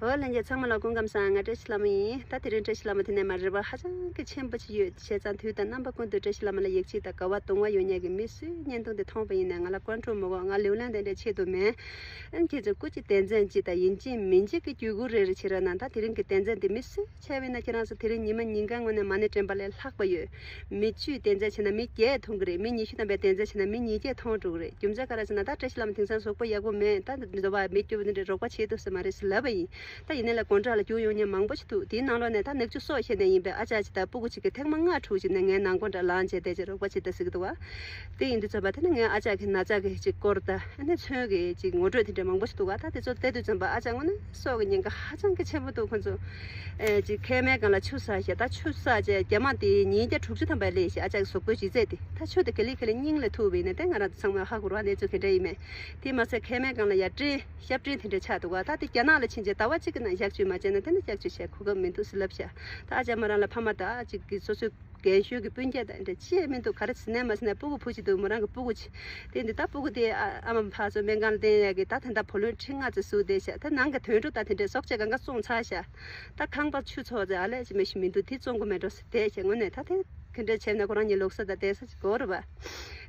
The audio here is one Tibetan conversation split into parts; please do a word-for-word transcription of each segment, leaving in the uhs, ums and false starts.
འོ་ལྷན་རྒྱས་ཚང་མ་ལ་སྐུ་ཁམས་བཟང་། ང་བཀྲ་ཤིས་ལྷ་མོ་ཡིན། ད་དེ་རིང་བཀྲ་ཤིས་ལྷ་མོ་དེ་ནས་མར་རེ་བ་ཧ་ཅང་གི་ཆེན་པོ་ཅིག་ཡོད། བྱས་ཙང་དུས་དང་རྣམ་པ་ཀུན་ཏུ་བཀྲ་ཤིས་ལྷ་མོ་ལ་ཡིད་ཆེས་དང་དགའ་བ་གདུང་བ་ཡོད་མཁན་གྱི་མི་སུའི་བརྙན་ཐུང་དེ་མཐོང་པ་ཡིན་ན་ང་ལ་ཀོན་ཀྲོལ་མི་དགོས། ང་ལེའུ་ལན་དེ་འདྲ་ཆེད་དུ་མེད། ཨ་ནི་ཁྱེད་ཚོས་སྐུ་མཁྱེན་བདེན་འཛིན་ཅིག་དང་ཡིན་གཅིག་མིན་གཅིག་གི་བརྒྱུད་སྐུལ་རེ་རེ་བྱེད་རོགས་གནང་། ད་དེ་རིང་གི་བདེན་འཛིན་དེ་མི་སུ་བྱས་པ་ཡིན་ན་ཁྱེད་རང་ཚོ་དེ་རིང་ཉི་མ་ཉིན་གང་ངོས་ནས་མ་ཎི་འདྲེན་པ་ལས་ལྷག་པ་ཡོད། མི་བཅུའི་བདེན་འཛིན་བྱས་ན་མི་བརྒྱད་མཐོང་གི་རེད། མི་ཉི་ཤུ་ཐམ་པའི་བདེན་འཛིན་བྱས་ན་མི་ཉིས་བརྒྱ་མཐོང་འགྲོ་གི་རེད། རྒྱུ་མཚན་ག་རེ་ཟེར་ན་ད་བཀྲ་ཤིས་ལྷ་མོ་དེང་སང་གཟུགས་པོ་ཡག་པོ་མེད། ད་འདི་འདྲ་བ་མི་སྐྱོ་པོ་འདི་འདྲའི་རོགས་པ་བྱེད་ཐུབ་ས་མ་རེད་ཟེར་ལབ་པ་ཡིན། ད་ཡིན་ནའི་ལ་སྒོ་འགྲམ་ལ་རྒྱུགས་ཡོང་མཁན་མང་པོ་ཞིག་འདུག་དེའི་ནང་ལོགས་ནས་ད་ནག་ཆུ་སོག་ཤེད་ནས་ཡིན་པའི་ཨ་ཅག་ཅིག་དང་སྤུ་གུ་ཅིག་གིས་ཐེངས་མ་ལྔ་དྲུག་ཅིག་ནས་ངའི་ནང་སྒོ་འགྲམ་ལངས་བྱས་བསྡད་བྱས་རོགས་པ་བྱེད་དང་ཟེར་གི་འདུག་བ། དེ་ཡིན་དུས་ཙམ་པ་དེ་ནི་ངའི་ཨ་ཅག་གི་ན་ཚ་གི་ཅིག་སྐོར་དང་ཨ་ནི་མཚོན་གི་ཅིག་ངོ་སྤྲོད་དེ་འདྲ་མང་པོ་ཞིག་འདུག་ག་ད་དེ་ཚོ་བལྟས་དུས་ཙམ་པ་ཨ་ཅག་དངོས་གནས་སྲོག་གི་ཉེན་ཁ་ཧ་ཅང་གི་ཆེན་པོ་འདུག་ཁོང་ཚོ་ཨེ་ཅིག་མཁལ་མའི་སྒང་ལ་ཆུ་ཟགས་ཤག་ད་ཆུ་ཟགས་བྱས་རྒྱ་མ་དེ་ཉིས་བརྒྱ་དྲུག་ཅུ་ཐམ་པ་སླེབས་ཤག་ཨ་ཅག་གི་གཟུགས་པོའི་ལྗིད་ཚད་དེ། ད་ཆུ་དེ་ག་ལེ་ག་ལེ་སྙིང་ལ་ཐུག་པ་ཡིན་ན་དེ་ང་རང་ཚོ་ཚང་མས་ཧ་གོ་ར། གནས་ཚུལ་ག་འདྲ་ཡིན་མིན། དེ་མ་ཟད་མཁལ་མའི་སྒང་ལ་ཡ་སྐྲན་ཤབ་སྐྲན་དེ་འདྲ་ཆགས་འདུག་ག་ད་དེ་རྒྱ་ནག་ལ་ཕྱིན་རྗེས་ཟླ་བ་གཅིག་གི་ནང་གཤག་བཅོས་མ་བྱས་ན་དེ་ནི་གཤག་བཅོས་བྱེད་གོ་སྐབས་མི་འདུག་ཟེར་ལབ་ཤག་ད་ཨ་ཅག་མོ་རང་ལ་ཕ་མ་དང་ཅིག་གི་སོ་སོའི་རྒན་གཞོན་གྱི་སྤུན་ཀྱག་དང་འདྲ་ཅི་ཡང་མི་འདུག་ག་རེ་ཟེར་ནའི་མ་ཟེར་ནའི་སྤུ་གུ་བུ་གཅིག་འདུག་མོ་རང་གི་སྤུ་གུ་གཅིག་དེ་འདི་ད་སྤུ་གུ་དེ་ཨ་ཨ་མ་ཕར་ཚུར་སྨན་ཁང་ལ་བསྟན་ཡག་གི་ད་དེ་འདྲ་བུ་ལོན་ཁྲི་ལྔ་ཙམ་བཟོས་བསྡད་ཤག་ད་ནང་གི་དོན་གྲུབ་ད་དེ་འདྲའི་གསོག་ཆས་གང་ག་བཙོངས་ཚར་ཤག་ད་ཁང་པ་ཆུ་ཚོགས་ཙམ་ཨ་ལས་ཅི་མི་ཤེས་མི་འདུག་དེ་བཙོང་གི་མེད་འགྲོ་ཟེར་བསྡད་ཤག་དངོས་གནས་ད་དེ་ག་འདྲ་བྱས་ན་ཁོ་རང་གཉིས་ལོག་ས་དང་བསྡད་ས་ཅིག་དགོས་རེད་པ།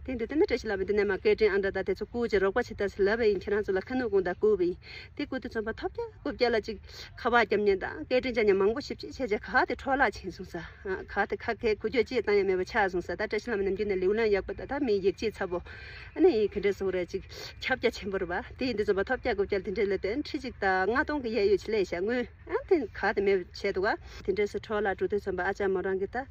དེ་འདི་དེ་ནི་བཀྲ་ཤིས་ལྷ་མོ་འདི་ནས་མ་སྐད་འཕྲིན་ཨང་གྲངས་དང་དེ་ཚོ་བསྐུར་བྱས་རོགས་པ་བྱེད་དང་ཟེར་ལབ་པ་ཡིན། ཁྱེད་རང་ཚོ་ལ་ཁ་ནུབ་དགོངས་དག་བསྐུར་བ་ཡིན། དེ་བསྐུར་དུས་ཙམ་པ་ཐོབ་རྒྱག་རྐུབ་རྒྱག་ལ་ཅིག་ཁ་པར་རྒྱབ་མཁན་དང་སྐད་འཕྲིན་རྒྱག་མཁན་མང་པོ་ཞེ་པོ་ཅིག་བྱས་བྱས་ག་དེ་འཕྲོ་བརླག་ཕྱིན་སོང་ས། ག་དེ་ཁ་ཁའི་འགུལ་སྐྱོད་ཅིག་བཏང་ཡ་མེད་པ་ཆགས་སོང་ས། ད་བཀྲ་ཤིས་ལྷ་མོ་ནམ་རྒྱུན་ནས་ལེའུ་ལན་ཡག་པོ་དང་ད་མི་ཡིད་ཆེས་ཚ་པོ། ཨ་ནི་ག་འདྲས་སོང་རེད་ཅིག་ཁྱབ་རྒྱ་ཆེན་པོ་རེད་པ། དེ་ཡིན་དུས་ཙམ་པ་ཐོབ་རྒྱག་རྐུབ་རྒྱག་དེ་འདྲས་ལས་དོན་ཁྲི་གཅིག་དང་ལྔ་སྟོང་གི་གཡས་གཡོན་ཅིག་སླེབས་ཤག་དངུལ་ཨ་དེ་ག་དེ་མེད་པ་བྱས་འདུག་ག་དེ་འདྲས་སུ་འཕྲོ་བརླག་འགྲོ་དུས་ཙམ་པ་ཨ་ཅག་མོ་རང་གི་ད་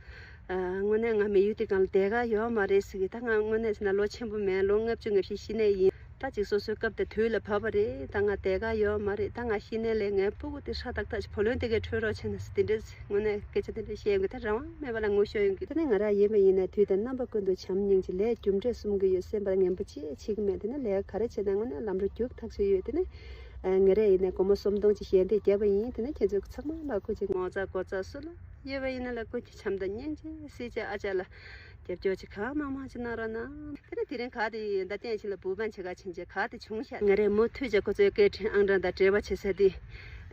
དངོས་གནས་ང་མི་ཡུལ་དེ་གང་ལ་བསྡད་ག་ཡོད་མ་རེད་ཟེར་གི་ད་ང་དངོས་གནས་ཟེར་ན་ལོ་ཆེན་པོ་མིན། ལོ་ལྔ་བཅུ་ང་བཞི་ཞིག་ནས་ཡིན། ད་ཅིག་སོ་སོའི་སྐབས་དེ་དུས་ལ་བབ་པ་རེད། ད་ང་བསྡད་ག་ཡོད་མ་རེད། ད་ང་ཤི་ནའི་ལས་ངའི་སྤུ་གུ་དེ་ཧྲ་ཏག་ཏག་ཅིག་བུ་ལོན་དེ་གའི་འཕྲོད་རོགས་བྱས་ན་ཟེར་དེ་འདྲས་དངོས་གནས་སྐད་ཆ་དེ་འདྲས་བཤད་ཡོང་གི་ད་རང་དབང་མེད་པ་ལ་ངུ་ཤོར་ཡོང་གི་དེ་ནས་ང་རང་ཡིན་པ་ཡིན་ན་དུས་དང་རྣམ་པ་ཀུན་ཏུ་བྱམས་སྙིང་རྗེ་ལས་རྒྱུ་འབྲས་གསུམ་གྱི་ཡོད་སེམས་པ་ངན་པ་ཅི་བྱེད་ཀྱི་མེད། དེ་ནས་ལས་ག་རེ་བྱས་ན་དངོས་གནས་ལམ་འགྲོ་རྒྱུགས་ཐག་ཆོད་ཡོད། དེ་ནས་ངེད་རང་ཡིན་ན་སྒོར་མོ་སུམ་སྟོང་ཅིག་ཞལ་འདེབས་བརྒྱབ་པ་ཡིན། དེ་ནས་ཁྱེད་ཚོ་ཚང་མ་ལ་སྐུ་མཁྱེན། ངོ་ཚ་སྒོ་ཚ་སུ་ལ་ཡོད་པ་ཡིན་ན་ལ་སྐུ་མཁྱེན་བྱམས་དང་སྙིང་རྗེ་སྲིད་ཅེས་ཨ་ཅག་ལ་རྒྱབ་སྐྱོར་ཅིག་གང་མང་མང་ཅིག་གནང་རོགས་གནང་། དེ་ནས་དེ་རིང་ག་དེ་ཡིན་ད་བསྟན་ཆེན་ལ་བུ་དཔོན་བྱེད་ག་ཕྱིན་རྗེས་ག་དེ་བྱུང་ཤག་ང་རས་མུ་མཐུད་ཅིག་ཁོ་ཚོའི་སྐད་འཕྲིན་ཨང་གྲངས་དང་འབྲེལ་བ་བྱེད་ས་དེ་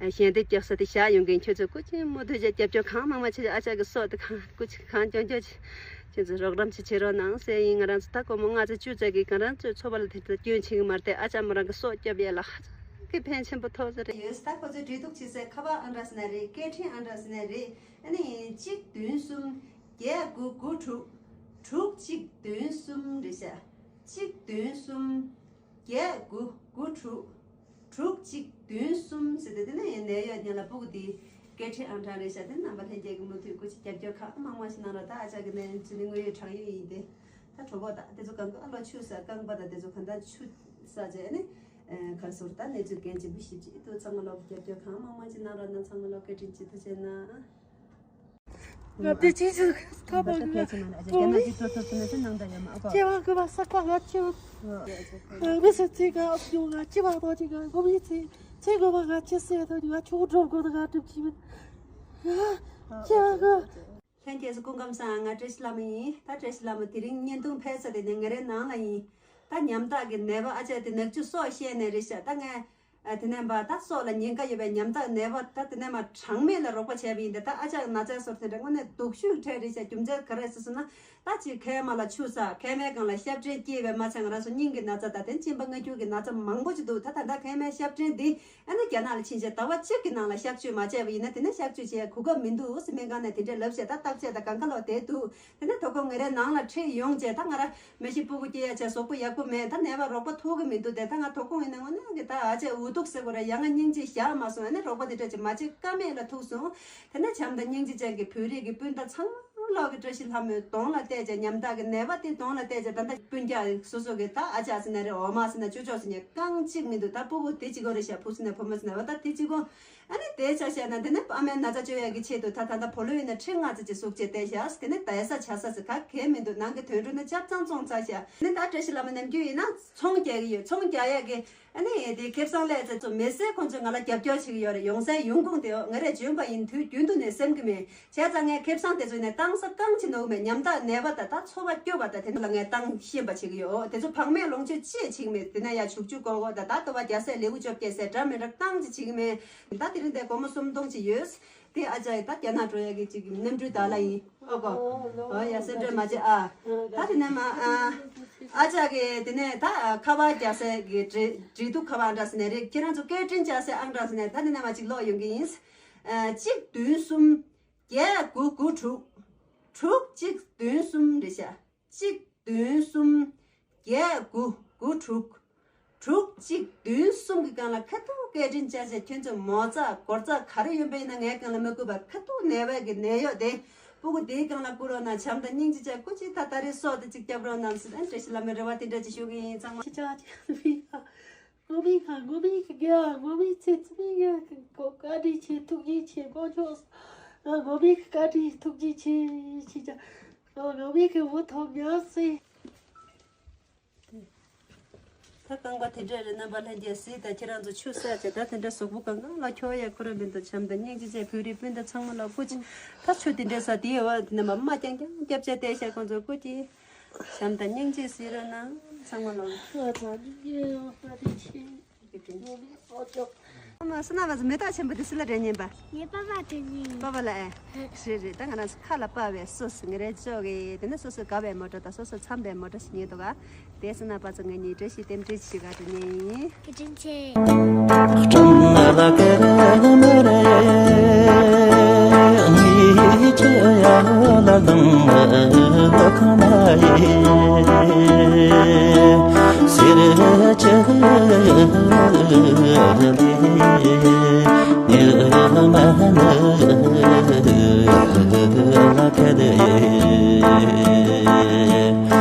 ཞལ་འདེབས་རྒྱག་ས་དེ་བཞག་ཡོང་མཁན་ཁྱོད་ཚོས་སྐུ་མཁྱེན་མུ་མཐུད་ཅིག་རྒྱབ་སྐྱོར་གང་མང་མང་བྱེད་ཅིག་ཨ་ཅག་གི་སྲོག་དེ་གང་སྐུ་མཁྱེན་གང་སྐྱོན་སྐྱོན་ཅིག་ཁྱོད་ཚོས་རོགས་རམ་ཅིག་བྱེད་རོགས་གནང་ཟེར་ཡིན། ང་རང་ཚོ་ད་སྒོར་མོ་ལྔ་ཚེ་བཅུ་ཙམ་གྱིས་ང་རང་ཚོའི་འཚོ་བ་ལ་དེ་ཚོ་སྐྱོན་ཆེན་གྱི་མ་རེད་དེ་ཨ་ཅག་མོ་རང་གི་སྲོག་སྐྱོབ་ཡས་ལ་ཧ་ཅང་གི་ཕན་ཆེན་པོ་ཐོགས་ས་རེད། ཡོད་ད་ཁོ་ཚོས་འབྲེལ་གཏུག་བྱེད་སའི་ཁ་པར་ཨང་གྲངས་ཟེར་ན་རེད། སྐད་འཕྲིན་ཨང་གྲངས་ཟེར་ན་རེད། ཨ་ནི་གཅིག་བདུན་གསུམ་བརྒྱད་དགུ་དགུ་དྲུག་དྲུག་གཅིག་བདུན་གསུམ་རེད་ཤག་གཅིག་བདུན་གསུམ་བརྒྱད་དགུ་དགུ་དྲུག་དྲུག་གཅིག་བདུན་གསུམ་ཟེར་ཏེ་དེ་ནས་ཡང་ནད་གཡོག་ཉལ་ལ་སྤུ་གུ་དེའི་སྐད་འཕྲིན་ཨང་གྲངས་རེད་ཤག་དེ་རྣམ་པ་ལྷན་རྒྱས་ཀྱི་མུ་མཐུད་སྐུ་མཁྱེན་རྒྱབ་སྐྱོར་གང་མང་མང་ཞིག་གནང་རོགས། ད་ཨ་ཅག་གི་ནད་ཚུལ་ནི་དངོས་ཡོད་དྲག་ཡོད་ཡིན་ཏེ། ད་གྲོད་ཁོག་དང་དེ་ཚོ་གང་ག་ལོ་ཆུ་ཟ་རྐང་པ་དང་དེ་ཚོ་གང་ལྟར་ཆུ་ཟ་བྱས་ནས་གར་སོར་ད་གནས་ཚུལ་འགན་ཆེན་པོ་ཞིབ་ཅིག་ཏུ་ཚང་མ་ལོ་རྒྱབ་སྐྱོར་གང་མང་མང་ཅིག་གནང་རོགས་གནང་། ཚང་མ་ལོ་བཀའ་དྲིན་ཆེ་ཐུགས་རྗེ་གནང་། ང་བདེ་སྐྱིད་ཞིག་ཁ་པར་གི་ང་ཁོང་མི་སྐྱེ་བ་གི་བ་ས་ཁ་ང་ཆེ་བ་ང་མི་སེར་ཚེ་ག་ཨོ་ང་ཅི་བ་དོ་ཅི་ག་གོ་མི་ཚེ་ཚེ་གོ་བ་ང་ཅི་སེ་དོ་ཅི་ང་ཆུ་འགྲོ་དགོས་དོ་ང་སྒྲུབ་ཅི་མིན་ང་ཅི་བ་གི་ལྷན་རྒྱས་སུ་སྐུ་ཁམས་བཟང་། ང་བཀྲ་ཤིས་ལྷ་མོ་ཡིན། ད་བཀྲ་ཤིས་ལྷ་མོ་དེ་རིང་བརྙན་ཐུང་ཕེབས་ས་དེ་ནི་ངེད་རའི་ནང་ལ་ཡིན། ད་ཉམ་ཐག་གི་ནད་པ་ཨ་ཅག་དེ་ནག་ཆུ་སོག་ཤེད་ནས་རེད་ཤག་ད་ངས་ཨ་དེ་ནས་པ་ད་སོག་ལ་ཉེན་ཁ་ཡོད་པའི་ཉམ་ཐག་ནད་པ་ད་དེ་ནས་མ་གྲངས་མེད་ལ་རོགས་པ་བྱས་པ་ཡིན་ཏེ། ད་ཨ་ཅག་ན་ཚ་སོར་དེ་འདྲ་དངོས་གནས་སྡུག་ཤོས་འཕྲད་རེད་ཤག་རྒྱུ་མཚན་ག་རེ་ཟེར་སོང་ན་ད་ཅིག་མཁལ་མ་ལ་ཆུ་ཟགས། མཁལ་མའི་སྒང་ལ་གཤག་བྲན་སྐྱེས་པའི་མ་ཚད་ང་རང་ཚོ་སྙིང་གི་ན་ཚ་དང་དེ་གཅིན་པ་མངར་སྐྱུར་གྱི་ན་ཚ་མང་པོ་ཅིག་འདུག་ད་ད་ལྟ་མཁལ་མའི་གཤག་བྲན་འདི་ཨ་ནི་རྒྱ་ནག་ལ་ཕྱིན་རྗེས་ཟླ་བ་གཅིག་གི་ནང་ལ་གཤག་བཅོས་མ་བྱས་པ་ཡིན་ན་དེ་ནས་གཤག་བཅོས་བྱེད་གོ་སྐབས་མི་འདུག་ཟེར་སྨན་ཁང་ནས་དེ་འདྲས་ལབ་བྱས་ད་བརྟག་དཔྱད་དང་གང་ག་ལོག་བསྡད་འདུག་དེ་ནས་དོ་དགོང་ངེད་རའི་ནང་ལ་ཁྲིད་ཡོང་བྱས་ད་ང་རང་མི་ཤི་སྤུ་གུ་སྐྱེ་ཡ་བྱས་གཟུགས་པོ་ཡག་པོ་མེད། ད་ནད་པ་རོགས་པ་ཐུག་གི་མི་འདུག་དེ་ད་ང་དོ་དགོང་ཡིན་ན་དངོས་གནས་ཀྱི་ད་ཨ་ཅེ་འུ་ཐུག་ཟེར་དགོས་རེད། ཡ་ང་སྙིང་རྗེ་བཞག་མ་སོང་། ཨ་ནི་རོགས་པ་དེ་འདྲས་ཅིག་མ་བྱེད་ཀ་མེད་ལ་ཐུག་སོང་། དེ་ནས་བྱམས་དང་སྙིང་རྗེ་ཅན་གྱི་བོད་རིགས་ཀྱི་སྤུན་ཟླ་ཚང་མ་ལོག་གི་བཀྲ་ཤིས་ལྷ་མོའི་གདོང་ལ་བལྟས་བྱས་ཉམ་ཐག་གི་ནད་པ་དེའི་གདོང་ལ་བལྟས་བྱས་ད་ལྟ་སྤུན་ཀྱག་སོ་སོ་གི་ད་ཨ་ཅག་ཟེར་ན་རེད། འོ་མ་ཟེར་ན་ཅོ་ཅོ་ཟེར་ནས་རྐང་གཅིག་མི་འདུག་ད་སྤུ་གུ་དེ་གཅིག་པོ་རེད་ཤག་བུ་ཟེར་ན་བུ་མོ་ཟེར་ན་བ་ད་དེ་གཅིག་པོ། ཨ་ནི་དེ་ཆ་བཤད་ན་དེ་ནི་ཕ་མའི་ན་ཚ་བཅོས་ཡག་གི་ཆེད་དུ་ད་ད་ལྟ་བུ་ལོན་ཡིན་ན་ཁྲི་ལྔ་ཙམ་ཅིག་ཟུག་བྱས་བསྡད་ཤག་དེ་ནི་བསྡད་ས་བྱ་ས་ཟེར་ག་གེ་མི་འདུག་ནང་གི་དོན་གྲུབ་ན་ཆབ་ཚང་བཙོང་ཚར་ཤག་ནི་ད་བཀྲ་ཤིས་ལྷ་མོ་ནམ་རྒྱུན་ཡིན་ན་ཚོང་རྒྱག་གི་ཡོད། ཚོང་རྒྱག་ཡག་གི་ཨ་ནི་དེ་ཁེ་བཟང་སླེབས་ཚེ་ཚོ་མི་སེར་ཁོང་ཚོས་ང་ལ་རྒྱབ་སྐྱོར་བྱེད་ཀྱི་ཡོད་རེད། ཡོང་སའི་ཡོང་ཁུངས་དེ་ང་རས་འཇོན་པ་ཡིན་དུས་རྒྱུན་དུ་ནས་སེམས་ཀྱི་མེད། བྱས་ཙང་ངས་ཁེ་བཟང་དེ་ཚོ་ནས་བཏང་ས་གང་ཅི་འདུག་མེད། ཉམ་ཐག་ནད་པ་དང་ད་འཚོ་བ་སྐྱོབ་པ་དང་དེ་ཚོ་ལ་ངས་བཏང་ཤེས་པ་བྱེད་ཀྱི་ཡོད། དེ་ཚོ་བག་མེད་ལོངས་སྤྱོད་ཅི་ཡང་བྱེད་ཀྱི་མེད། དེ་ན་ཡ་བྱུག་བྱུག་ཀོ་ཀོ་ད་ད་ལྟ་བ་རྒྱ་སེ་ལེའུ་བཅོ་བརྒྱད་སེ་འདྲ་མི་འདྲ་གང་ཅི་བྱེད་ཀྱི་མེད། ད་དེ་རིང་འདི་སྒོར་མོ་སུམ་སྟོང་ཅིག་ཡོད། དེ་ཨ་ཅག་ད་རྒྱ་ནག་འགྲོ་ཡ་གི་ཅིག་གནམ་གྲུའི་བདག་ལ་ཡིན། ཨོ་གོ། ཨོ་ཡ་སེམས་ཁྲལ་མ་བྱེད་ཨ། ད་དེ་ནས་མ་ཨ། ཨ་ཅག་གི་དེ་ནས་ད་ཁ་པར་རྒྱག་སའི་གི་འབྲེལ་འབྲེལ་གཏུག་ཁ་པར་ཨང་གྲངས་ཟེར་ནས་རེད། ཁྱེད་རང་ཚོ་སྐད་འཕྲིན་བཅར་སའི་ཨང་གྲངས་ཟེར་ནས་ད་དེ་ནས་མ་ཅིག་ཀློག་ཡོང་གི་ཡིན། ཨ་གཅིག་བདུན་གསུམ། བརྒྱད་དགུ་དགུ་དྲུག་དྲུག་གཅིག་བདུན་གསུམ་རེད་ཤག་གཅིག་བདུན་གསུམ། བརྒྱད་དགུ་དགུ་དྲུག་དྲུག་གཅིག་བདུན་གསུམ་གྱི་སྒང་ལ་ཁ་ཐུག་སྐད་འཕྲིན་བཅར་བྱས། ཁྱོད་ཚོ་མོ་རྩ་སྒོར་རྩ་ག་རེ་ཡོད་པ་ཡིན་ན་ངའི་སྒང་ལ་མ་བསྐུར་བར་ཁ་ཐུག་ནད་པའི་གི་ནད་གཡོག་དེ་སྤུ་གུ་དེའི་སྒང་ལ་བསྐུར་རོགས་གནང་། བྱམས་དང་སྙིང་རྗེ་བྱས་སྐུ་མཁྱེན། ད་ད་རེས་སྲོག་དེ་གཅིག་སྐྱབས་རོགས་གནང་ཟེར། ཨ་བཀྲ་ཤིས་བདེ་ལེགས་མེད་རེ་བ་དེ་འདྲ་ཅིག་ཞུ་གི་ཡིན། ཚང་མ་ཁྱེད་ཅག་ཅིག་མི་ཡ། ངོ་མི་ཁ་ངོ་མི་ཁ་རྒྱ་ངོ་མི་ཚེ་ཚེ་མི་ཡ་ཁ་ཁོ་བཀའ་དྲིན་ཆེ་ཐུགས་རྗེ་ཆེ་དཀོན་མཆོག་གསུམ། ངོ་མི་ཁ་བཀའ་དྲིན་ཐུགས་རྗེ་ཆེ་ཆེ་ཅག་ངོ་མི་ཁ་བུ་ཐོག་ཉག་སེ། ད་རྐང་པ་དེ་འདྲ་རེད། རྣམ་པ་ལྷན་རྒྱས་གཟིགས་དང་། ཁྱེད་རང་ཚོ་ཆུ་ཟ་བྱས། ད་དེ་འདྲ་གཟུགས་པོ་གང་གང་ལ་འཁྱོག་ཡ་ཁོ་རང་མི་འདུག་བྱམས་དང་སྙིང་རྗེ་བྱས་བོད་རིགས་སྤུན་ཟླ་ཚང་མ་ལ་སྐུ་མཁྱེན། ད་ཆུ་དེ་འདྲ་ཟ་དེའི་འོག་ནས་མ་མ་རྐྱང་རྐྱང་རྒྱབ་བྱས་བསྡད་ཤག་ཁོང་ཚོ་སྐུ་མཁྱེན། བྱམས་དང་སྙིང་རྗེ་གཟིགས་རོགས་གནང་། ཚང་མ་ལ། ཨ་ཙང་སྙིང་རྗེ་ཡོད་པ་དེ་ཆེ། ཨ་མ་སུ་ན་བ་ཟི་མེ་ཏོག་ཆེན་པོ་དེ་སུ་ལ་རེ་ཉན་པ། ངའི་པ་པ་དེ་ཉན། པ་པ་ལ་ཨེ། རེད་རེད། ད་ང་རང་ཚོ་ཁ་ལ་པ་བའི་སོ་སོ་ངེ་རེ་ཅོག་གི་དེ་ནས་སོ་སོ་དགའ་བའི་མོ་ཊ་དང་སོ་སོ་འཚམ་པའི་མོ་ཊ་ཞིག་ཉན་འདུག་ག་དེ་སུ་ན་པ་ཚོ་ངེད་གཉིས་བཀྲ་ཤིས་རྟེན་འབྲེལ་ཞུ་ག་དེ་ཉན་ཡིན། བཀའ་དྲིན་ཆེ།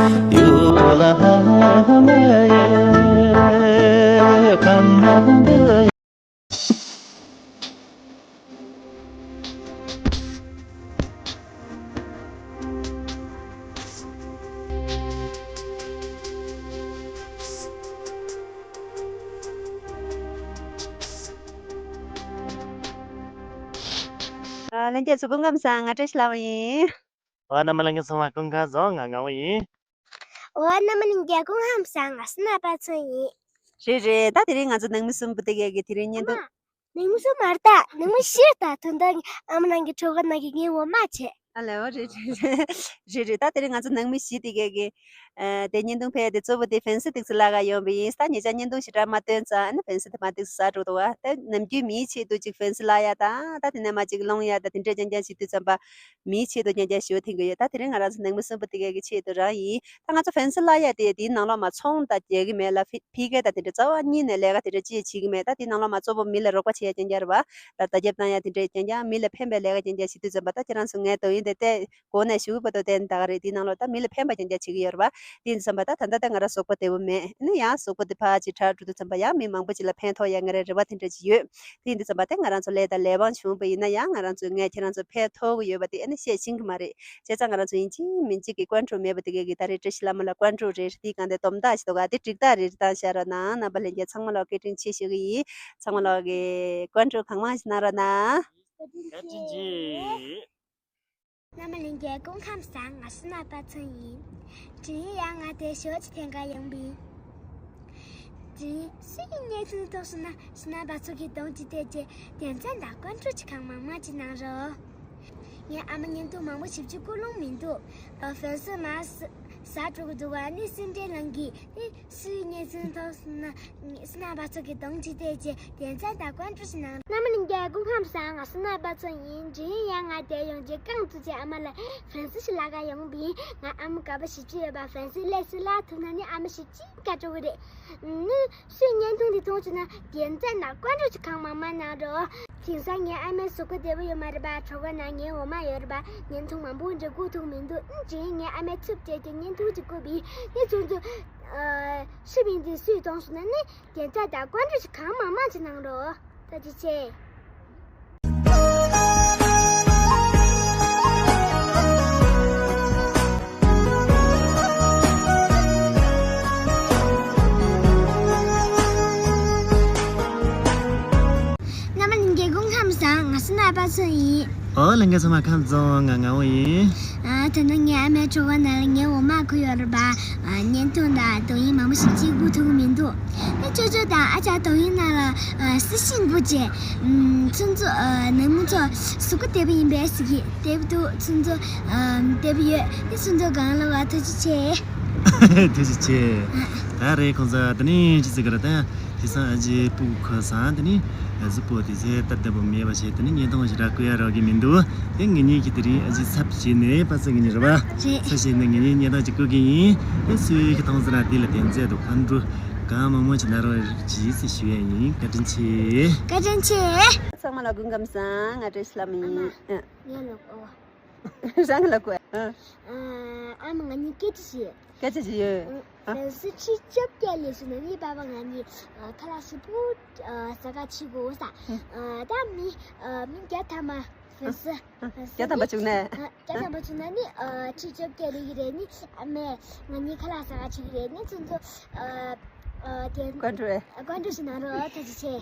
ལྷན་རྒྱས་ཚོ་སྐུ་ཁམས་བཟང་། ང་བཀྲ་ཤིས་ལྷ་མོ་ཡིན། ཨོ་རྣམ་པ་ལྷན་རྒྱས་ཚང་མ་སྐུ་ཁམས་བཟང་། ང་ངག་དབང་ཡིན། ཨོ་རྣམ་པ་ལྷན་རྒྱས་སྐུ་ཁམས་བཟང་། ང་སུ་ན་པ་ཚོ་ཡིན། རེད་རེད། ད་དེ་རིང་ང་ཚོ་ནང་མི་གསུམ་པོ་དེ་གས་ཀྱི་དེ་རིང་བརྙན་ཐུང་། ནང་མི་གསུམ་མ་རེད་ད། ནང་མི་བཞི་རེད་ད། དོན་དག་ཨ་མ་ནང་གི་ཁྲོ་ག་ནང་གི་ངའི་འོ་མ་བྱས། ཨ་ལེ་ཨོ་རེད་རེད་རེད། རེད་རེད། ད་དེ་རིང་ང་ཚོ་ནང་མི་བཞི་དེ་གས་ཀྱི་ཨ་དེ་བརྙན་ཐུང་ཕེབས་དེ་གཙོ་བོ་དེ་ཧྥན་སི་ཏིག་སི་ལ་ག་ཡོང་བ་ཡིན། ད་ཉེ་ཆར་བརྙན་ཐུང་ཞེ་དྲག་མ་སྟོན་ཙང་ཨ་ནི་ཧྥན་སི་དེ་མ་ཏིག་སི་ཟ་འགྲོ་འདུག་བ། ད་ནམ་རྒྱུན་མིའི་ཆེད་དུ་ཅིག་ཧྥན་སི་ལ་ཡ་དང་ད་དེ་ནས་མ་ཅིག་སློང་ཡ་ད་དེ་འདྲས་རྐྱང་རྐྱང་བྱེད་དུས་ཙམ་པ། མིའི་ཆེད་དུ་རྐྱང་རྐྱང་ཞུ་ཐེངས་ཀྱི་ཡོད། ད་དེ་རིང་ང་རང་ཚོ་ནང་མི་གསུམ་པོ་དེ་གས་ཀྱི་ཆེད་དུ་རང་ཡིན། ད་ང་ཚོ་ཧྥན་སི་ལ་ཡ་དེ་དེའི་ནང་ལོགས་མ་ཚོང་ད་རྒྱག་གི་མེད་ལ་ཕི་ཕི་གེ་ད་དེ་འདྲ་རྩ་བ་ཉིད་ནས་ལས་ཀ་དེ་འདྲ་ཅི་ཡང་བྱེད་ཀྱི་མེད། ད་དེའི་ནང་ལོགས་མ་གཙོ་བོ་མི་ལ་རོགས་པ་བྱེད་ཡ་རྐྱང་རྐྱང་རེད་བ། ད་བརྡ་ཁྱབ་བཏང་ཡ་དེ་འདྲ་རྐྱང་རྐྱང་། མི་ལ་ཕན་པའི་ལས་ཀ་རྐྱང་རྐྱང་བྱེད་དུས་ཙམ་པ་ད་ཁྱེད་རང་ཚོ་ངའི་དོ་ཡིན་དེ་བལྟས། གོང་ནས་ཞུ་གི་བར་དུ་བསྟན་ད་ག་རེད། དེའི་ནང་ལོགས་ད་མི་ལ་ཕན་པ་རྐྱང་རྐྱང་བྱེད་ཀྱི་ཡོད་རེད་བ། དེ་ཡིན་དུས་ཙམ་པ་ད་ད་ལྟ་ད་ང་རང་གཟུགས་པོ་བདེ་པོ་མེད། ཨ་ནི་ཡང་གཟུགས་པོ་དེ་ཕར་ཅིག་དྲག་འགྲོ་དུས་ཙམ་པ་ཡང་མི་མང་པོ་ཅིག་ལ་ཕན་ཐོགས་ཡ་ང་རའི་རེ་བ་དེ་འདྲ་ཅིག་ཡོད། དེ་ཡིན་དུས་ཙམ་པ་དེ་ང་རང་ཚོ་ལས་དང་ལས་དབང་བྱུང་བ་ཡིན་ན་ཡང་ང་རང་ཚོས་ངས་ཁྱེད་རང་ཚོ་ཕན་ཐོགས་ཀྱི་ཡོད་པ་དེ་ཨ་ནི་བཤད་ཤེས་ཀྱི་མ་རེད། བྱས་ཙང་ང་རང་ཚོ་ཡིན་གཅིག་མིན་གཅིག་གི་ཀོན་ཀྲོལ་མེད་པ་དེ་གས་ཀྱི་ད་རེས་བཀྲ་ཤིས་ལྷ་མོ་ལ་ཀོན་ཀྲོལ་རེད། དེའི་སྒང་དེ་སྡོམ་རྟགས་ཤིག་འདུག་ག་དེ་འགྲིག་རྟགས་རེད། བཏང་བཞག་རོགས་གནང་། རྣམ་པ་ལྷན་རྒྱས་ཚང་མ་ལ་བཀའ་དྲིན་ཆེ་ཞུ་གི་ཡིན། ཚང་མ་ལ་གི་ཀོན་ཀྲོལ་གང་མང་ཞིག་གནང་རོགས་གནང་། བཀའ་དྲིན་ཆེ། རྣམ་པ་ལྷན་རྒྱས་སྐུ་ཁམས་བཟང་། ང་སུ་ན་པ་ཚོ་ཡིན། དེ་རིང་ཡང་ང་དེ་ཞོ་ཅིག་འཐེན་ག་ཡོང་བ་ཡིན། དེ་རིང་སུ་ཡིས་བརྙན་ཐུང་ཐོག་སུ་ན་སུ་ན་པ་ཚོ་གི་གདོང་ཅིག་བལྟས་རྗེས་དོན་ཚན་དང་ཀོན་ཀྲོལ་ཅིག་གང་མང་མང་ཅིག་གནང་རོགས། ངའི་ཨ་མ་བརྙན་ཐུང་མང་པོ་ཞིབ་ཅིག་ཀུན་སློང་མི་འདུག་ཨ་ཧྥན་སི་མ་ཟ་འགྲོ་གི་འདུག་བ། ནི་སེམས་ཁྲལ་ལངས་གི་ནི། སུའི་བརྙན་ཐུང་ཐོག་སུ་ན་སུ་ན་པ་ཚོ་གི་གདོང་ཅིག་བལྟས་རྗེས་དོན་ཚན་དང་ཀོན་ཀྲོལ་ཞིག་གནང་། རྣམ་པ་ལྷན་རྒྱས་སྐུ་ཁམས་བཟང་། ང་སུ་ན་པ་ཚོ་ཡིན། དེ་རིང་ཡང་ང་དེར་ཡོང་རྗེས་རྐང་བཙུགས་རྗེས་ཨ་མ་ལ་ཧྥན་སི་ཞིག་ལག་ག་ཡོང་བ་ཡིན། ང་ཨ་མ་དགའ་པོ་ཞེ་པོ་ཅིག་ཡོད་པ། ཧྥན་སི་སླེབས་སུ་ལ་ཐུག་ན་ནི་ཨ་མ་ཞེ་པོ་ཅིག་དགའ་འགྲོ་གི་རེད། ནི་སུའི་བརྙན་ཐུང་འདི་མཐོང་བྱུང་ན་དོན་ཚན་དང་ཀོན་ཀྲོལ་ཅིག་གང་མང་མང་གནང་རོགས། དེང་སང་ངའི་ཨ་མའི་གཟུགས་པོ་བདེ་པོ་ཡོད་མ་རེད་པ། གྲོད་ཁོག་ན་ངའི་འོ་མ་ཡོད་རེད་པ། བརྙན་ཐུང་མང་པོ་འདྲ་སྒུག་ཐུབ་མི་འདུག་ཨང་། དེ་རིང་ངའི་ཨ་མའི་ཚབ་བྱས་ཏེ་བརྙན་ཐུང་ཅིག་བཀོད་པ་ཡིན། ནི་ཚོ་ཚོ་ཨ་ཧྲི་བིན་དེ་སུས་གཏོང་སོང་ན་ནི་དོན་ཚན་དང་ཀོན་ཀྲོལ་ཅིག་གང་མང་མང་ཅིག་གནང་རོགས། བཀའ་དྲིན་ཆེ། རྣམ་པ་ལྷན་རྒྱས་སྐུ་ཁམས་བཟང་། ང་སུ་ན་པ་ཚོ་ཡིན། ཨོ་ལྷན་རྒྱས་ཚང་མ་ཁམས་བཟང་། ང་ང་འོ་ཡིན། ཨ་ད་ནི་ངའི་ཨ་མའི་གྲོད་ཁོག་ནང་ལ་ངའི་འོ་མ་ཁུ་ཡོད་རེད་པ། ཨ་བརྙན་ཐུང་དང་དོ་དབྱིངས་མང་པོ་ཞིག་ཅིག་སྒུག་ཐུབ་ཀྱི་མི་འདུག་ཨ་ཅོ་ཅོ་དང་ཨ་ཅག་དོ་དབྱིངས་ནང་ལ་ཨ་སི་ཤིང་སྒུག་བྱས། ཨམ་ཁྱོད་ཚོ་ཨ་ནང་མི་ཚོ་གཟུགས་པོ་བདེ་པོ་ཡིན་པས་ཟེར་གྱི་བདེ་པོ་འདུག་ཁྱོད་ཚོ་ཨ་བདེ་པོ་ཡོད། ཨ་ཁྱོད་ཚོ་གང་ལ་བ་ཐུགས་རྗེ་ཆེ། ཐུགས་རྗེ་ཆེ། ད་རེད་ཁོང་ཚོ་དེ་ནས་ཅི་ཟེར་གི་རེད་ད། དེང་སང་ཨ་ཅེ་སྤུ་གུ་ཁ་སང་དེ་ནི་གཟུགས་པོ་དེ་ཚོ་སྟབས་བདེ་པོ་མེད་པ་བྱས། དེ་ནི་བརྙན་ཐུང་ཞིག་རག་བསྐུར་ཡ་རག་གི་མི་འདུག་དེ་ངེད་གཉིས་ཀྱིས་དེ་རིང་ཨ་ཅེ་ཚབ་བྱས་ནས་པ་ཚོ་ངེད་གཉིས་རེད་པ། རེད། ཚབ་བྱས་ནས་ངེད་གཉིས་བརྙན་ཐུང་ཅིག་བསྐུར་གི་ཡིན། དེ་སུས་ཀྱི་མཐོང་ཟེར་ན་དེ་ला་དེ་མཛད་དུ་ཕན་འགྲོ་གང་མང་མང་ཅིག་ན་རོགས་གྱིས་ཟེར་ཞུ་ཡ་ཡིན། བཀའ་དྲིན་ཆེ། བཀའ་དྲིན་ཆེ། ཚང་མ་ལ་སྐུ་ཁམས་བཟང་། ང་བཀྲ་ཤིས་ལྷ་མོ་ཡིན། ངའི་ལོག་ཨོ། རང་ལ་གོ། ཨ་མ་ང་གཉིས་སྐད་ཆ་ཞིག་སྐད་ཆ་ཞིག་ཡོད། ཨ་སི་ཁྲི་བཅོ་བརྒྱད་ལས་སུ་ན་ནི་པ་པ་ང་གཉིས་ཁ་ལག་ཞིམ་པོ་ཟ་ག་ཆི་གོ་ས། ད་མི་མི་བརྒྱ་ཐམ་པ་སི་བརྒྱ་ཐམ་པ་བྱུང་ནས། བརྒྱ་ཐམ་པ་བྱུང་ན་ནི་ཁྲི་བཅོ་བརྒྱད་རེ་གི་རེད། ནི་ཨ་མས་ང་གཉིས་ཁ་ལག་ཟ་ག་ཆི་གི་རེད། ནི་ཁྱོད་ཚོ་དེ་ཀོན་ཀྲོལ་ཀོན་ཀྲོལ་ཞིག་གནང་རོགས། ཐུགས་རྗེ་ཆེ།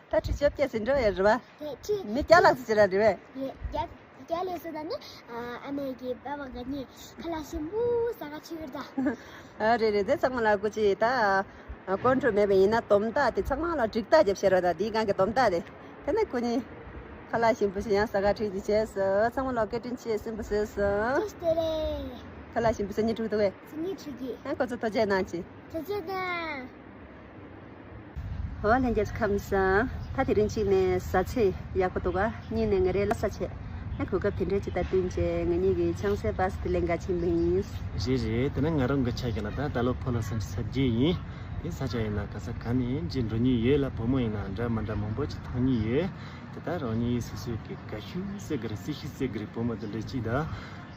ད་ཁྲི་བཅོ་བརྒྱད་ཟིན་འགྲོ་ཡ་རེད་བ། དེ་ཁྲི་མི་བརྒྱ་ལྷག་ཙམ་ཅིག་ར་རེད་བས། རེད། བརྒྱ་བརྒྱ་ལས་སུ་ད་ནི་ཨ་མས་ཀྱི་པ་པ་ང་གཉིས་ཁ་ལག་ཞིམ་པོ་ཟ་ག་ཆི་གི་རེད་ད། ཨ་རེད་རེད། དེ་ཚང་མ་ལ་སྐུ་མཁྱེན། ད་ཀོན་ཀྲོལ་མེད་པ་ཡིན་ན་དོམ་དག་དེ་ཚང་མ་ལ་འགྲིག་རྟགས་རྒྱབ་བཤད་རོགས། ད་འདིའི་སྒང་གི་དོམ་དག་དེ། དེ་ནས་སྐུ་མཁྱེན། ཁ་ལག་ཞིམ་པོ་ཞིག་ཡང་ཟ་ག་ཁྲིད་ཀྱི་བྱས་སོང་། ཚང་མ་ལ་བཀའ་དྲིན་ཆེ། སིམ་པོ་བཟོས་སོང་། ཁ་ལག་ཞིམ་པོ་ཟ་སྙིང་འདོད་འདུག་གས། ཟ་སྙིང་འདོད་ཀྱི། ཨ་ཁོ་ཚོ་ཐུགས་རྗེ་གནང་ཆེ། ཐུགས་རྗེ་གནང་། ཨོ་ལྷན་རྒྱས་ཁམས་བཟང་། ད་དེ་རིང་གཅིག་ནས་གཟའ་ཚེས་ཡག་པོ་འདུག་ག་གཉིས་ནས་ང་རའི་ལ་ས་ཆེ། ཨ་གོ་སྐབས་དེ་འདྲའི་ཅིག་དང་བསྟུན་བྱས་ང་གཉིས་ཀྱི་ཆང་སའི་པ་སི་དེ་ལེན་ག་ཕྱིན་པ་ཡིན། རེད་རེད། དེ་ནས་ང་རང་གི་ཆ་བཞག་ན་ད་ད་ལོ་ཕོ་ལོ་སུམ་ཅུ་སོ་བརྒྱད་ཡིན། དེ་ས་ཆ་ཡིན་ན་ག་ས་ག་ནས་ཅིག་འགྲོ་མྱོང་ཡོད་ལ། བུ་མོ་ཡིན་ན་འདྲ་མི་འདྲ་མང་པོ་ཅིག་མཐོང་མྱོང་ཡོད། དེ་ལྟར་རང་ཉིད་སོ་སོའི་གི་དགའ་ཤོས་ཟེར་གི་རེད། སྲིད་ཤོས་ཟེར་གི་རེད། བུ་མོ་དེ་འདྲ་ཅིག་དང་།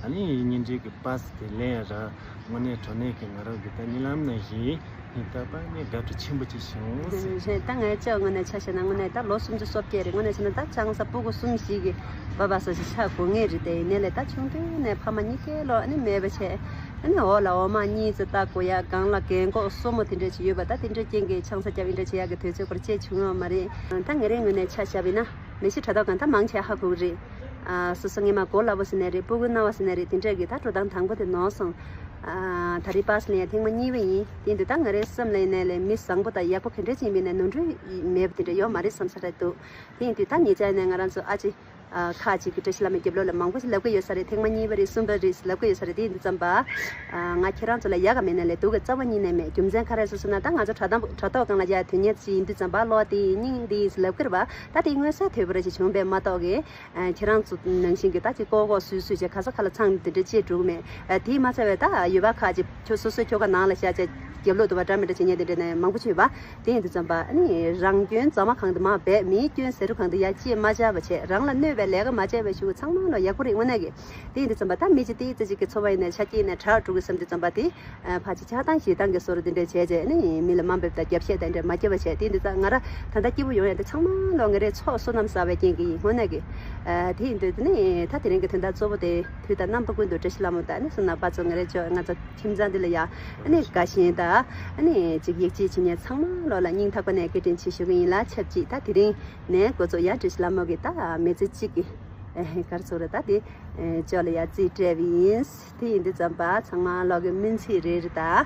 ཨ་ནི་གཉེན་སྒྲིག་གི་པ་སི་དེ་ལེན་ཡ་ར། དངོས་གནས་དྲང་གནས་ཀྱི་ང་རང་གི་ད་རྨི་ལམ་ནང་བཞིན་ཡིན་སྟབས་ནས་དགའ་སྤྲོ་ཆེན་པོ་ཅིག་བྱུང་ཟེར། ད་ངའི་ལྕགས་དངོས་གནས་ཆ་བཞག་ན་དངོས་གནས་ད་ལོ་སུམ་ཅུ་སོ་བརྒྱད་རེད། དངོས་གནས་བྱས་ན་ད་ཆང་ས་སྤུ་གུ་གསུམ་བཞི་གི་པ་པ་སོ་ཞིག་ཆགས་དགོས་ངེས་རེད། དེ་ཡིན་ནའི་ལས་ད་ཆུང་དུས་ནས་ཕ་མ་གཉིས་ཀའི་ལོ་ཨ་ནི་མེད་པ་བྱས། ཨ་ནི་འོག་ལ་འོ་མ་གཉིས་ཙམ་བཏགས་དགོས་ཡ། སྒང་ལ་རྒན་གོག་སྲུ་མོ་དེ་འདྲ་ཅིག་ཡོད་པ། ད་དེ་འདྲ་རྐྱེན་གྱིས་ཆང་ས་རྒྱབ་ཡིན་འདྲ་བྱེད་ཡག་གི་དུས་ཚོད་ཁོར་བཅད་བྱུང་ཡོད་མ་རེད། ད་ངའི་རེ་དངོས་གནས་ཆ་བཞག་པ་ཡིན་ན། མི་ཤི་དྲ་ཐོག་གང་ད་མང་ཆེ་ཧ་གོ་གི་རེད། ཨ་སོ་སོ་སྔས་མ་མགོ་ལ་བོ་ཟེར་ནའི་རེད། སྤུ་གུ་ན་བ་ཟེར་ནའི་རེད། དེ་འདྲས་ཀྱི་ད་འགྲོ་སྟངས་དང་པོ་དེ་ནོར་སོང་། ཨ་ད་རེས་པ་སི་ལེན་ཡ་ཐེངས་མ་གཉིས་པ་ཡིན། དེ་འདི་ད་ང་རའི་སེམས་ལ་ཡིན་ནའི་ལས་མི་བཟང་པོ་དང་ཡག་པོ་ག་འདྲས་ཅིག་ཡིན་པ་ཡིན་ནའི་ནོར་འཁྲུལ་མེད་པ་དེ་འདྲ་ཡོད་མ་རེད་བསམ་ས་རེད་འདུག་དེ་ཡིན་དུས་ད་ཉེ་ཆར་ནས་ང་རང་ཚོ་ཨ་ཅེ་ཨ་ཁག་ཅིག་གི་བཀྲ་ཤིས་བླ་མའི་རྒྱབ་ལོགས་ལ་མང་པོ་ཞིག་ལབ་ཀྱི་ཡོད་ས་རེད། ཐེངས་མ་གཉིས་པ་རེད། གསུམ་པ་རེད་ལབ་ཀྱི་ཡོད་ས་རེད། དེ་ཡིན་དུས་ཙམ་པ། ཨ་ང་ཁྱེད་རང་ཚོ་ལ་ཡག་ག་མེད་ནའི་ལས་སྡུག་གི་རྩ་བ་ཉིད་ནས་མེད། རྒྱུ་མཚན་ག་རེ་སོ་སོ་ན་ད་ང་ཚོ་དྲ་དམ་དྲ་ཐོག་སྒང་ལ་ཡ་དོན་གཉེར་ཅིག་ཡིན་དུས་ཙམ་པ་ལོ་དེ་ཡིན་སྙིང་འདི་ཡིན་ཟེར་ལབ་ཀྱི་རེད་པ། ད་དེ་མངོན་གསལ་དོད་པོ་རེ་ཞིག་བྱུང་བས་མ་གཏོགས་ཀྱི། ཨ་ཁྱེད་རང་ཚོ་ནང་བཞིན་གྱི་ད་ཅིག་ལྐོག་ལྐོག་སུད་སུད་བྱས་ག་ས་ག་ལ་ཚང་དེ་འདྲ་བྱེད་འགྲོ་གི་མེད། ཨ་དེས་མ་ཚད་པའི་ད་ཡུལ་པ་ཁག་ཅིག་ཁྱོད་སོ་སོའི་ཁྱོ་ག་ནང་ལ་བཞག་བྱས་རྒྱབ་ལོག་ཏུ་བ་འདྲ་མི་འདྲ་བྱེད་མཁན་དེ་འདྲ་ནས་མང་པོ་ཅིག་ཡོད་པ། དེ་ཡིན་དུས་ཙམ་པ་ཨ་ནི་རང་སྐྱོན་རྫ་མ་གང་དུ་མ་སྦས། མིའི་སྐྱོན་ཟེ་རུ་གང་དུ་ཡ་ཅེས་མ་བྱས་པ་བྱས། རང་ལ་གནོད་པའི་ལས་ཀ་མ་བྱས་པའི་ཤུགས་ཚང་མ་ལོ་ཡག་པོ་རེད་དངོས་གནས་ཀྱི། དེ་ཡིན་དུས་ཙམ་པ་ད་མི་གཅིག་དེའི་རྩེ་གཅིག་གི་འཚོ་བ་ཡིན་ནའི་ཆ་རྐྱེན་ནས་དྲག་འགྲོ་གི་བསམ་དུས་ཙམ་པ་དེ། ཨ་ཕ་ཅིག་ཆགས་སྡང་ཞེ་སྡང་གི་བཟོ་འདྲ་དེ་འདྲ་བྱས་བྱས་ནི་མི་ལ་དམའ་འབེབས་དང་རྒྱབ་བཤད་དང་འདྲ་མ་བྱེད་པ་བྱས། དེ་འདི་ཙང་ང་ར་ད་ལྟ་སྐྱིད་པོ་ཡོང་ཡ་དེ་ཚང་མ་ལོ་ང་རའི་ཚོགས་བསོད་ནམས་བསགས་པའི་རྐྱེན་གྱིས་ཡིན་དངོས་གནས་ཀྱི། ཨ་དེ་ཡིན་དུས་ནི་ད་དེ་རིང་གི་དོན་དག་གཙོ་བོ་དེ་དུས་དང་རྣམ་པ་ཀུན་ཏུ་བཀྲ་ཤིས་ལྷ་མོ་དང་ནི་སོ་ན་པ་ཚོ་ང་རའི་ཅོ་ང་ཚོ་ཁྱིམ་ཚང་འདི་ལ་ཡ་ཨ་ནི་དགའ་ཞེན་དང་ཨ་ནི་ཅིག་ཡིད་ཆེས་བྱེད་མཁན་ཚང་མ་ལོ་ལ་སྙིང་ཐག་པ་ནས་བཀའ་དྲིན་ཆེ་ཞུ་གི་ཡིན་ལ། ཆབས་ཅིག་ད་དེ་རིང་ནས་འགོ་ཚུགས་ཡ་བཀྲ་ཤིས་ལྷ་མོ་གི་ད་མི་ཚེ་གཅིག་གི་ཨེ་གར་ཚོ་རེ་ད་དེ་ཨེ་ཅོ་ལ་ཡ་རྩིས་སྤྲད་པ་ཡིན། དེ་ཡིན་དུས་ཙམ་པ་ཚང་མ་ལོག་གི་སྨོན་ཚིག་རེ་རེ་ད་ཨེ་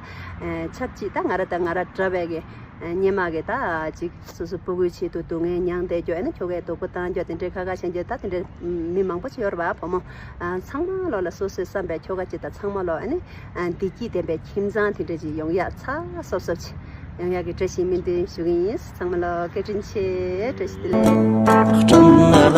ཆབས་ཅིག་ད་ང་ར་ད་ང་ར་འདྲ་བའི་གི་ཨེ་སྔོན་མ་གི་ད་ཅིག་སོ་སོ་སྤུ་གུའི་ཆེད་དུ་སྡུག་བསྔལ་མྱངས་བསྡད་རྒྱུ་ཨེ་ནི་ཁྱོ་གའི་སྡུག་པོ་བཏང་རྒྱུ་དེ་འདྲའི་ཁ་ཁ་བཤད་རྒྱུ་ད་དེ་འདྲའི་མི་མང་པོ་ཅིག་ཡོད་རེད་པ་བུ་མོ། ཨ་ཚང་མ་ལོག་ལ་སོ་སོའི་བསམ་པའི་ཁྱོ་ག་ཅིག་དང་ཚང་མ་ལོག་ཨེ་ནི་ཨ་བདེ་སྐྱིད་ལྡན་པའི་ཁྱིམ་ཚང་དེ་འདྲ་ཅིག་ཡོང་ཡ་ཚ་སོབ་སོབ་ཅིག་ཡོང་ཡག་གི་བཀྲ་ཤིས་སྨོན་འདུན་ཞུ་གི་ཡིན། ཚང་མ་ལ་བཀའ་དྲིན་ཆེ། བཀྲ་ཤིས་བདེ་ལེགས།